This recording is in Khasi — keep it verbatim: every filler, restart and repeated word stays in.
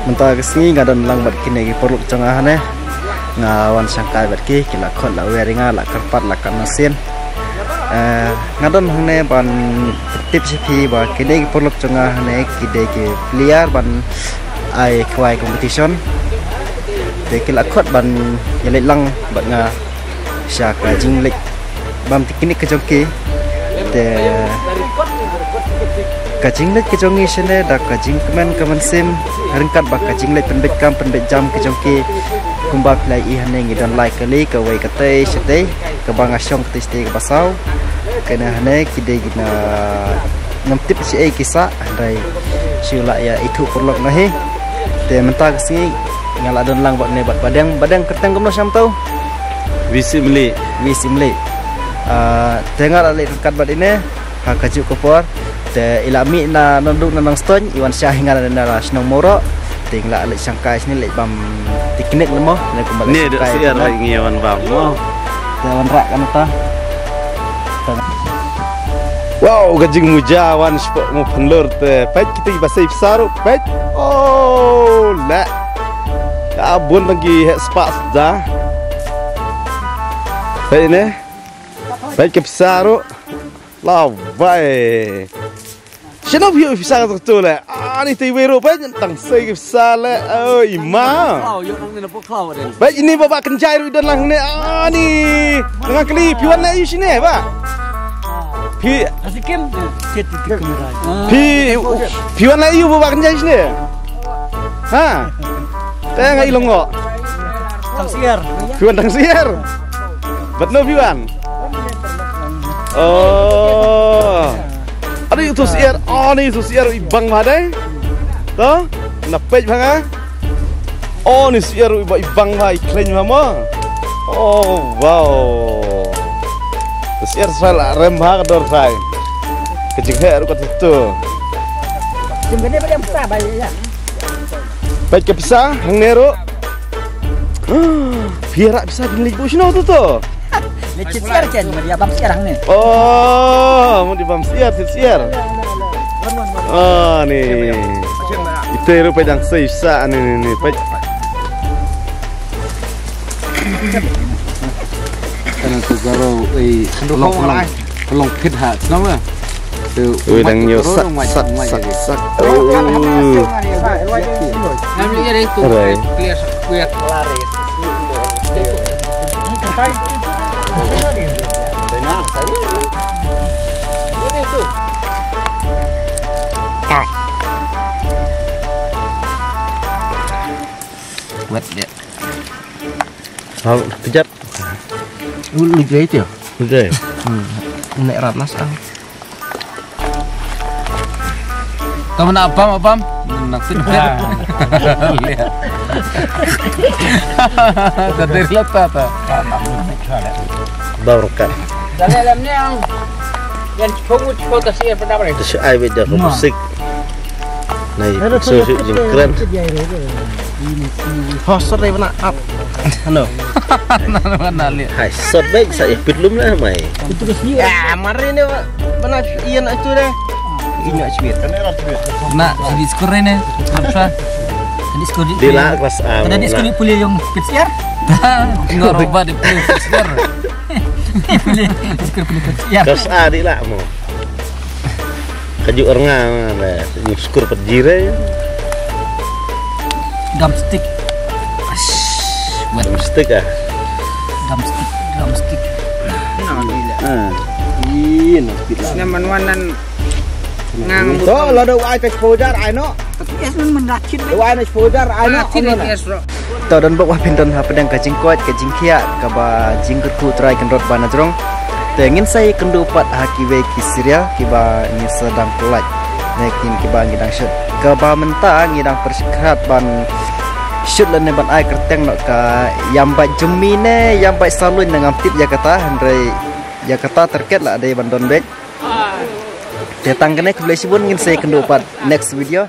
Mynta ka sngi nga don lang bad kine ki paralok jong nga hangne. Nga wan shangkai bad ki, ki la khot la wer ïa nga, la kyrpad, la kat mynsiem. Eh, nga don hangne ban tip sha phi ba kine ki paralok jong nga hangne ki dei ki player ban ai khwai competition. Te ki la khot ban ïaleit lang bad nga sha ka jingleit bam teknik ka jong ki. Te ka jingleit ka jong ngi shane da ka jingkmen ka mynsiem ryngkat bad ka jingleit pynbeit kam pynbeit jam ka jong ki. Kumba phi la ïohi hangne ngi don lai kali, kawei katei shatei, kaba nga shong katei shatei kaba saw. Kane hangne ki dei ki na ngam tip shi ei ki sah, hynrei shu la ïa ithuh paralok na hi. Te mynta ka sngi nga la don lang bad ne bad Badeng, Badeng kyrteng kumno sham tau? Wi Simli. Wi Simli. Ah, te nga la leit ryngkat bad ine ha kajuh ka por. Te i la mih na Nongduk na Nongstoiñ, i wan shah hi nga na, na, na shnong Mawroh. Te ngi la leit shangkai shane, leit bam teknik lemo. Ne kumba leit shangkai shane. Ngi wan bam mo. Te wanrah ka nata. Wow, ka jingmuja wan shapoh Mawphanlur te. Peit kita kiba sei pisa ruh, peit. Oh, la. Ka bun tang ki heh spah da. Peit ne. Peit ka pisa ruh. La bai. Shano phi ïoh pisa kato kato le? Ani te iwei ruh peit, tang sei ki pisa le. Oi ma. Peit ini ba Bah Kynjai ruh i don lang ne. Ani. Nga kylli phi wan leh aïu shane Bah? Phi. Phi, phi wan leh aïu ba Bah Kynjai shane? Ha? Te nga i long ngo. Tang syiar. Phi wan tang syiar. Bad no phi wan? Oh. Ani uto syiar, ani uto syiar i bang bha dei. To, na peit bha nga. Ani syiar i ba i bang bha, i khlaiñ bha mo. Oh, wow. Uto syiar sa la rem bha ka dor sai. Ka jingheh ruh kato. Peit ka pisa hangne ruh. Phi ïarap pisa phin leit buh shano to to? Leit syiar ken, mut ïa bam syiar hangne. Oh, mut ïa bam syiar, syiar. Ah, ni. Ite ruh peit dang sei pisa ni, ni, ni, peit. Kana tu garo, eh, long, long, long pit ha, kenapa? Ui, dang nyo sak, sak, sak, sak. Rai. Wet dia. Hau, kejap. Lu, lu jai tu. Lu jai. Hmm. Nek rat nas ah. Tama na apam, apam. Nak fit fit. Tadi lata ta. Bau rekat. Dalam ni ang. Yang cukup cukup kasih apa dah boleh. Terus ai beda musik. Nai so jingkren. Ho sot dei bana ap. Ano? Nana bana li. Hai sot bek sa ipit lum lah mai. Ya mari ni bana iyan itu deh. Ini acuit. Na di skor ni. Apa? Di skor di. Dila kelas A. Ada di skor di pulih yang pit siar. Ngoroba di pulih pit siar. Pulih di skor pulih pit siar. Kelas A dila mo. Kajuh orang ah, skur pejire. Drumstick. Wet. Drumstick ah. Drumstick, drumstick. Ah. Ih, nak pit lah. Ngan man wan nan ngang. To, la da wai ta exposure ai no. Tapi es nun menrakit. Da wai na exposure ai no. Menrakit ni es ro. To don bok wa pynton ha pdeng ka jingkoit ka jingkhiah kaba jingkyrkhu trai kynrot ba na jrong. Te ngin sa ïakynduh pat ha kiwei ki serial kiba ngin sa dang pyllait. Ne kin kiba ngi dang shoot. Kaba mynta ngi dang pyrshah ban shoot lane ban ai kyrteng noh ka Ïam Bait Jummi ne Ïam Bait Salun ne ngam tip ïa kata hynrei ïa kata target la dei ban don beit. Te tang kane khublei shibun ngin sa ïakynduh pat next video.